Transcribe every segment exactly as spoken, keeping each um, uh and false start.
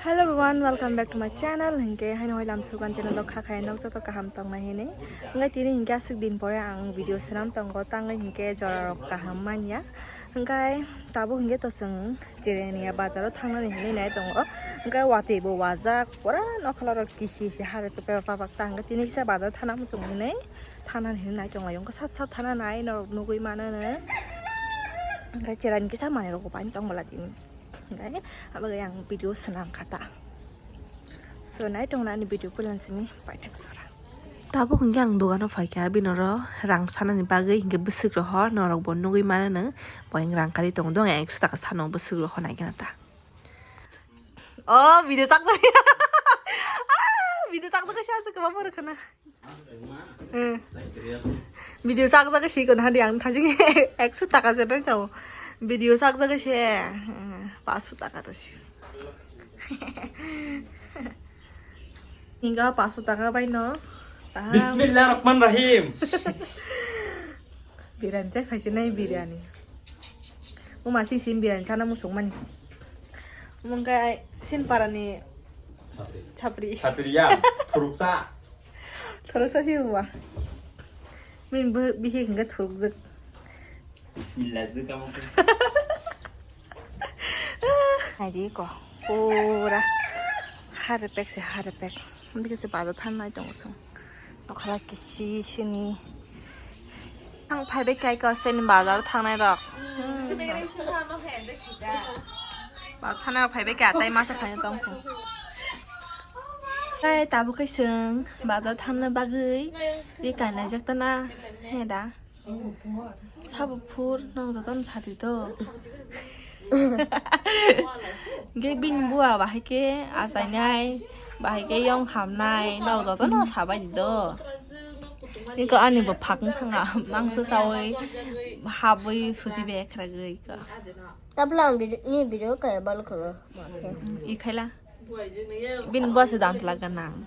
Hello everyone, welcome back to my channel. Hinkhe haino hoi lam sugan channel o kha khai nok joto kaham tong nai hinwi. Hinkhe tini hinkhe aswk din pore ang video swnam tongo, tangwi hinkhe jora rok kaham manya. Hinkhe tabuk hinkhe to chwng Cherengya bazar o thangnani hinwi nai tongo. Hinkhe watwi bo wajak pura nokhola rok kisi si hare pepe papak ta hinkhe tini kisa bazar thana muchung hinwi thangnani hinwi nai tong lai hinkhe sap sap thana nai norok nugwi mano no. Hinkhe cherani kisa manwi rok bo paini tong bwla tini. Hinkhe abagwi ang video swnam kha ta. So, nai tongna ani video puila simi paithak sora. Tabuk hinkhe ang dogano phaikha, bini oro rang sanani bagwi hinkhe bwswk rohor, norok bo nugwi mano nang, bo ang rang kari tongo, dong ekso taka sano bwswk rohor nai gana ta. Oh, video chak jagwi. Ah, video chak jagwi sa se kwbangma rwkha na. Eh. Video sak jaga si kono hadi ang thajing ekso taka se dai tao. Video sak jaga se, eh, paso taka to si. Hingga paso taka bai no. Taham. Bismillahirrahmanirrahim. Biryani te khaisi nai biryani. Uma sing sim biryani sana musung mani. Mungkai sin parani chapri. Chapri ya, thuruksa. Thoroksa si hua. Min bu-, bihik hingga thorokjak. Bismillah jwk amo khe. Hai di ko. Pura harpek se harpek. Amtike se bazar thangnai tongo song. Nokhala kisi sini. Ang phaibai kai ko seni bazar thangnai rok. Bazar thangnai rok phaibai kai tai masa phai tong kho. Tai tabuk khe chwng bazar thangna bagwi ri kainai jak tana he da. Sabo phur nang joto no sadi do. Ge bini bua bahai ke achainai, bahai ke yong hamnai, nang joto no sabai di do. Iko ani bo phak thanga mangso sawi habwi susi be khragwi ko. Tabla ang video, ni video kaya bal khoro. Ikhaila. Bin bua se dan tla ganang.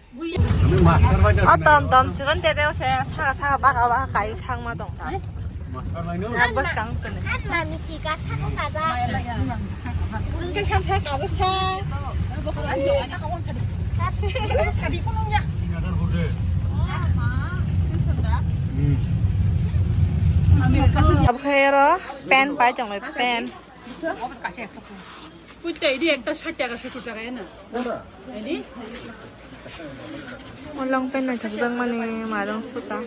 O tom tom chigon tete o se saka saka baka baka kai thang ma dong ta. Bas kang tuni. Mami si ka saka kaja. Nung ke sam sa kaja sa. Ab khairo pen pai tong pen. Puita idi ekta sait taka sottor taka ena. Idi. O long pant naithokjak mani marung suka.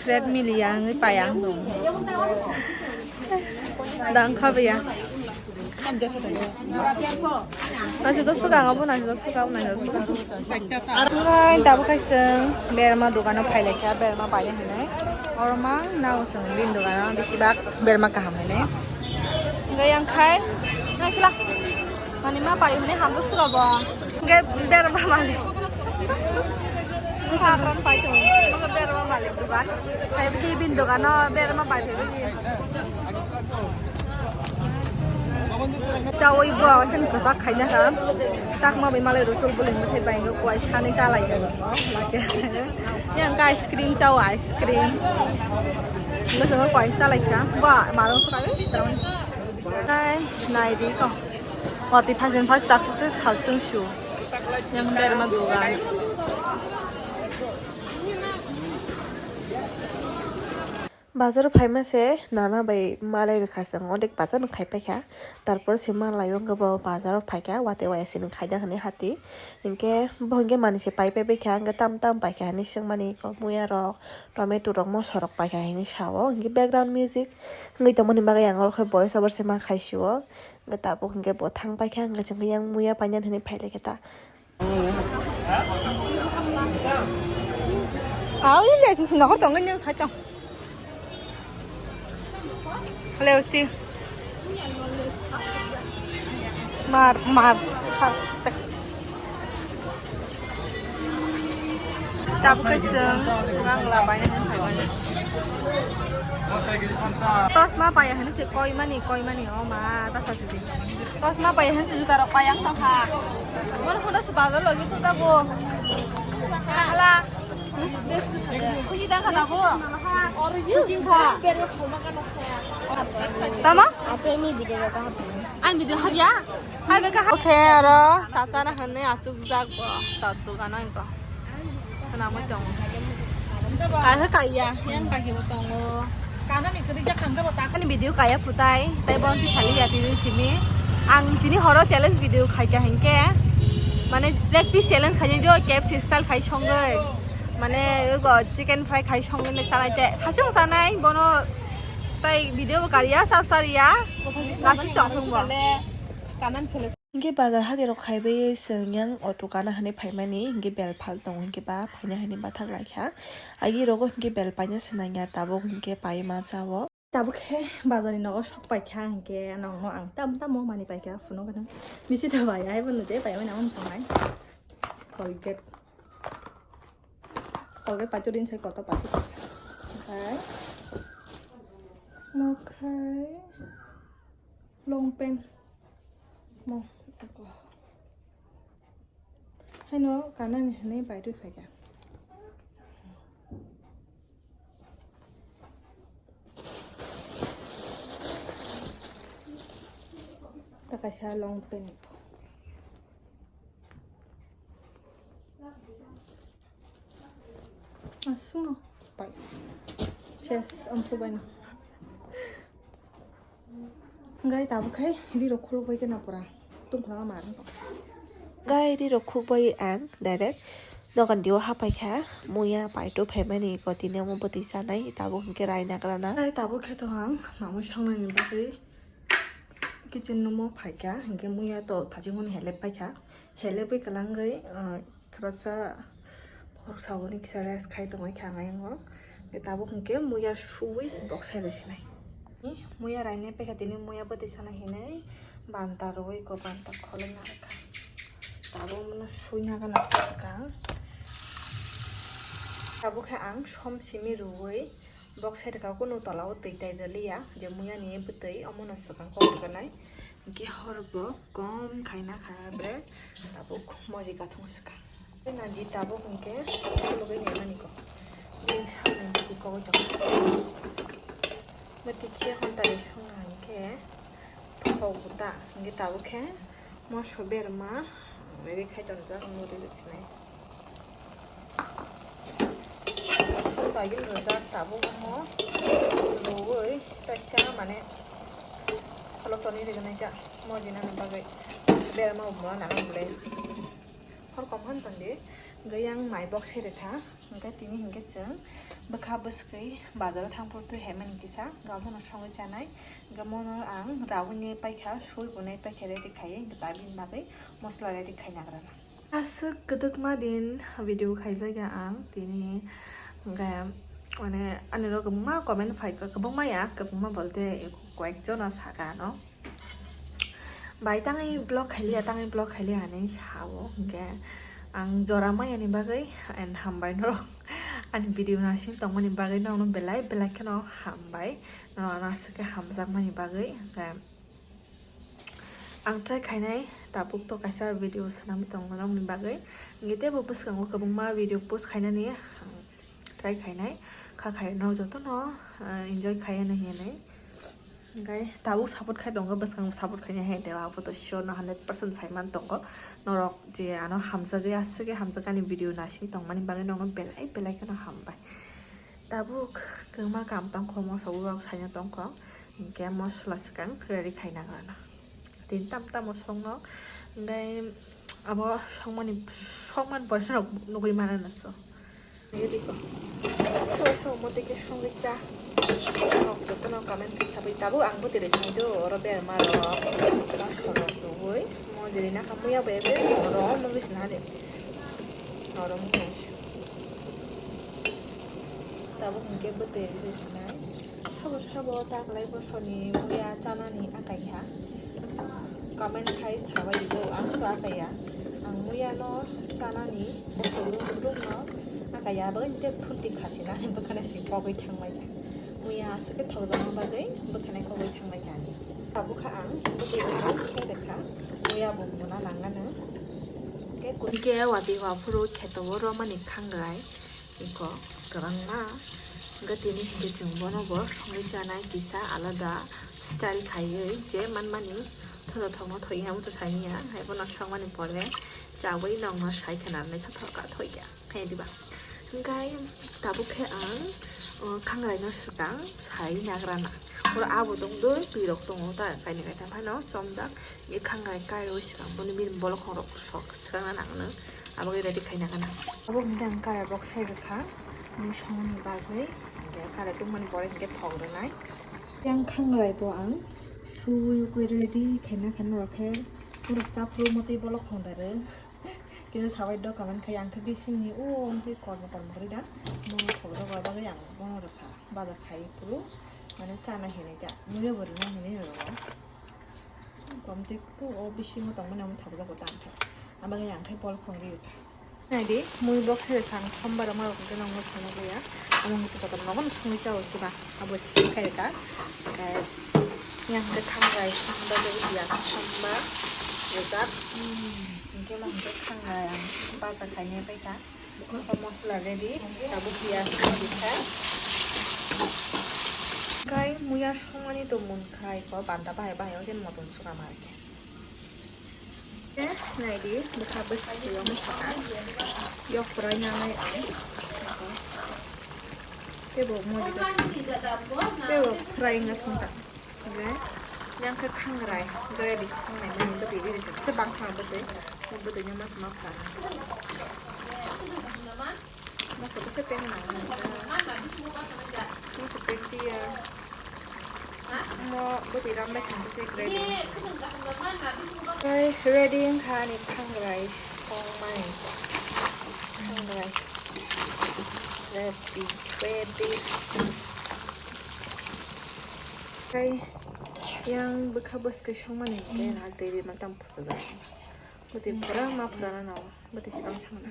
Red mili yang pai ang dong. Dang kha bia. Naithok suka ang abo naithok suka ang naithok suka. Ngai tabuk kaisa berma dogano phailaikha berma paina hinwi. Oro mang nao chwng bini dogano besibak berma kaham hinwi. Hwnkhe yang khai naisila mani ma paio hinwi hamjak suka bo. Hwnkhe berma malik. Sakran pai chwng berma malik dogan. Phaibai di bini dogano berma pai phaibai di. Chawi bo asen kwchak khaina ha. Takma bai malai ro chol buling bwsai bai go kwai sani chalai ga. Yang ka ice cream chao ice cream. Bwsai kwai chalai kha. Ba marung sa kai sram. Nai nai di ko. Wati phasen phas tak tu sal chung shu. Yang berma dogan. Bazar o phaima se nana bai malai rwkha chwng, onek bazar no khai paikha, tarpor se malai o hwnkhe bo bazar o phaikha, watwi waya sini khaina hinwi hati, hinkhe bo hinkhe manwi se pai pai baikha, hinkhe tam tam paikha hinwi swngmani kok muya rok, tomato rok, moso rok paikha hinwi sao, hinkhe background music wngwi tongmani bagwi ang oro khe voice over se ma khai sio, hinkhe tabuk hinkhe bo thang paikha, hinkhe chwng yang muya painani hinwi phailaikha ta. Aw, ile si sinokor tongo nyang sai tong. Hello, si. Mar, mar, har, tek. Tabuk kaisang, rang labai na hai. Tos ma paya hini se koi mani, koi mani, o ma, ta sa si. Tos ma pai han juta rok pai ang tong kha. Mon hono se bazar logi tu ta bo. Hala. Khusi da kha ta bo. Khusi kha. Tama? Ate ni video ka. Ang video habya. Hai beka. Okay, aro chacha na hwnwi achukjak bo. Chot dogano ingko. Swnamwi tongo. Kaisa kaiya, yang kahibo tongo. Ani video kaya putai, tai bon ti sali ya tini simi. Ang tini horo challenge video khaika hinkhe. Mane leg piece challenge khaini jo K F C style khai songoi. Mane go chicken fry khai songoi ne chanai te. Sasung chanai bono tai video bo kariya sab sariya. Nasik tong thung bo. Kanan sele. Hinkhe bazar hatirok khaibai chwng yang auto kana hinwi phaimani, hinkhe bel phal tongo, hinkhe ba phaina hinwi bathak laikha. Agi rogo hinkhe bel paina swnangya, tabuk hinkhe paima chao. Tabuk khe bazarni nogo sok paikha, hinkhe nongno ang tamo tamo manwi paikha, phunukgwno. Bisi da bai, aibo nw je paimani, amo tongnai. Colgate. Colgate paitodin sai koto paitodin. Okhai. Mokhai. Long pant. Mo. Haino kanani hinwi paitwi phaikha. Ta kaisa long pant. Aswkno pai. Ses, amso baino. Gai tabuk khai ri rok khuluk bai khe na pura. Tungphla ma rang. Gai ri rok khuk bai ang direct dogan dio hapai kha. Muya paito phaimani ko tini omo bwtwi chanai tabuk hinkhe rai nagrana. Gai tabuk khe to ang mamui songnani bagwi kitchen room o phaikha, hinkhe muya to thajimon helep paikha. Helebwi kwlangwi, ah, chwracha khoroksa hwnwi kisa rest khai tongwi kha ang ayang o. Tabuk hinkhe muya suwi boksai rw sinai. Muya rainai paikha tini muya bwtwi sana hinwi banta rwwi ko banta kholoi narwkha. Tabuk mono sui nagana swkang. Tabuk khe ang som simi rwwi boksai rwkha kunu tola o twi tai rwliya je muya ni bwtwi omono swkang kok rwgwnai. Hinkhe hor bo kom khaina kha bre tabuk moji gathung swkang. Naji tabuk hinkhe khulugwi naimani ko. Bini sakni bwtwi kogwi tongo. Bwtwi khe hontani songna hinkhe thok buta hinkhe tabuk khe moso berma ready khai tonjak nuri sinai. Bagil rwjak tabuk omo luwi kaisa mane kholok tonwi rwgwnaijak mojinani bagwi berma omo nang bwlai. Hor kom han tongdi, gayang mai bok sere tha, hingke tini hingke chwng bwkha bwswkwi bazaro thang phuru twi hai mani kisa, gamo no songwi chanai, gamo no ang rawini paikha, sui bunai paikha ready khaiwi, hingke tabini bagwi mosla ready khaina grana. Aswk kwdwkma din video khaijak ya ang tini, hingke mane ani rok kwbangma comment phaikha, kwbangma ya, kwbangma bolte koyek jona saka ano. Bai tangwi vlog khailiya, tangwi vlog khailiya hinwi sao, hingke ang jora maya ni bagwi and hambai norok ani video nasing tongmani bagwi norokno belai belai kheno hambai, norok ano aswk khe hamjakmani bagwi, hingke ang try khainai tabuk to kaisa video swnamwi tongo norokni bagwi, hingke teibo bwskango kwbangma video post khainani ang try khainai, kha khai no jotono, ah, enjoy khai hinwi hinwi. Hingke tabuk support khai tongo, bwskango support khaina hai de, abo to sure no hundred percent sai man tongo. Norok je ano hamjagwi aswk khe hamjakani video nasing tongmani bagwi norokno belai belai kheno hambai. Tabuk kwma kam tongkho, moso borok saina tongkho, hingke mosla swkang ready khaina gana. Tin tam tamo songno, hingke abo songmani, songmani borok nugwi mano naso. Yuriko. So, so, mo teke songwi cha. Nok jotono comment khe sabai tabuk ang bo tere sini do, oro berma ro. Mosla rok rwui. Mo jeri na kha muya bo ebe oro nugwi sina de. Oro mo. Tabuk hingke bo tere sinai. Sabo sabo ta kwlai bosoni muya chanani akai ha. Comment khai sabai do, ang to akaya. Ang muya no chanani bosong rung rung no akaya, abo hingke phurti khasina bwkhana si kogwi thangmai ya. Muya aswk khe thokjakma bagwi bwkhana kogwi thangmai ya ani. Abo kha ang bwtwi khe rwkha, muya bo muna nangano. Hingke watwi waphuru kheto o romani khangrai. Iko kwbangma. Hingke tini hingke chwng bono bo songwi chanai kisa alada style khaiwi je manmani Thoda thokno thoi ya, amo to sai ya. Hai bono songmani pore chawi nongno sai khena nai thok ka thoi ya. Hai diba. Hingkai tabuk khe ang, o, khangrai no swkang sai nagrana. Oro abo tong doi, twi rok tongo ta, kaini kaitham phano chomjak. Ye khangrai kai roi swkang, boni bini bolokhong rok sok swkang na nangno. Abo khe ready khai nagana. Abo hingke ang karai bok sai rwkha. Ni songni bagwi hingke karai tongmani pore hingke thok rwnai. Yang khangrai bo ang sui ukui ready khaina khan rokhe. Pura chapru motwi bolok hondare. Kisa sabai doka man khai ang khe bisingni o motwi kormo kormo gori da. Mo thok rok bagwi ang bono rwkha. Bajar khai puru mane chana hinwi da. Muiyo bo rwna hinwi rwo. Komtwi o bisingo tongmani omo thokjago tang khe. Abagwi ang khe bol phungrwi rwkha. Naidi, mui bok khe rwkha ang sombar rok ma rok hwnkhe nangno thangna gaya. Omo hwnkhe jotono nogo no songwi chao kiba. Abo simi khairokha. Yang hwnkhe khangrai, khangrai bai ya sombar rwjak. Hwnkhe omo hwnkhe khangrai ang bacha khainai paikha. Bukhuk mosla ready, tabuk piyaj ready kha. Kai muya songmani to mun khai ko banta bahai bahai o jen moton sukha ma khe. Eh, naidi, bukha bwswk yo mosla. Yok pura nyanai ang. Tebo mo di. Tebo fry nga thung ta. Oke, yang khe khangrai, gravy songnai mani bwtwi bini se bangkha bwtwi, bwtwi no mas ma kha. Mas ko se peng na. Mas ko peng dia. Mo bwtwi ram bai kha se gravy. Oke, ready wngkha ani khangrai songmani. Khangrai. Ready, ready. Kai yang bwkha bwswk songmani hwnkhe nak twi ri matang phuchajak. Bwtwi phura ma phurana nao. Bwtwi se bang thangna.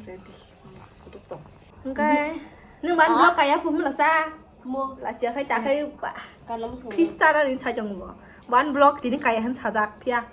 Ready. Kutuk tong. Hwnkhe nwng ban blog kaya phumla sa. Mo. Lachia khai ta khai ba. Kanam sung. Pisa na ni chajong bo. Ban blog tini kaya han sajak phiya.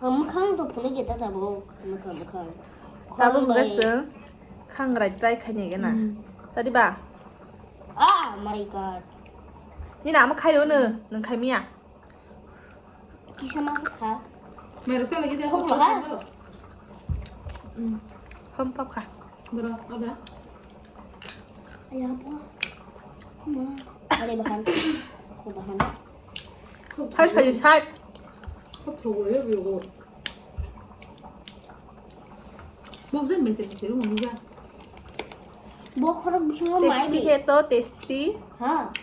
Mwkhang to phunui khe ta tabuk. Mwkhang, mwkhang. Tabuk hwnkhe chwng khangrai try khainai gana. Hmm. Sadi ba? Ah, my God. Nini ama khairokno, nwng khaimiya? Kisa ma kha. Mai rasa lagi dia. Hok lah. Hmm. Hom pap kha. Bro, ada. Ayah apa? Ma. Ada bahan. Ada bahan. Hai, hai, hai. Kok tahu ya, bro? Mokjan mese mese ro mokjan. Bo khorok bisingo mai. Tasty khe to, tasty. Ha.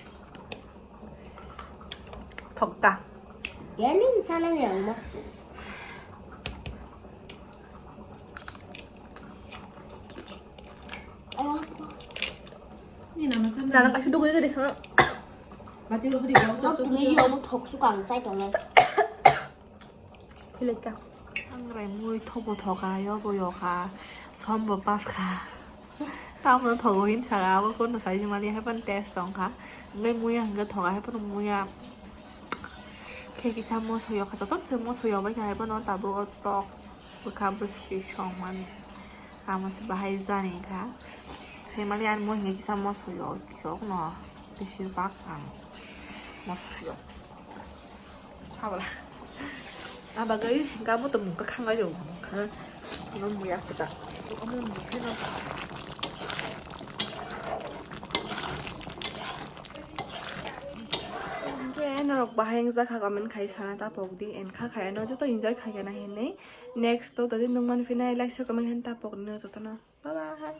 Thokta. Yanin chana yang ma. Ni nama sana. Nana kasi dugui gede ha. Mati ro hari bau. Kok tumi yo mo thok su kang sai tongnai. Philika. Ang rai mui thobo thoka, yobo yokha, sombo paskha. Tamo thogo hin saka, abo kono sai mali hai pan test tongkha. Ngai muya hingga thoka hai pan muya. Khe kisa moso yokha, joto se moso yobai kha hai pan tabo o tok bwkha bwski songmani. Amo se bahai jani kha. Sai mali ani mui hingga kisa moso yok, yok no. Besir bak ang moso yok. Sabala. Abagwi gabo to mungka khangai rw mungka. No muya kuda. Omo mungka no. Hingke norok bahai wngjakha comment khai sana tapok di and kha khai no joto enjoy khai kana hinwi. Next to tadi nung man phinai like share comment khai tapok di no joto no. Bye bye.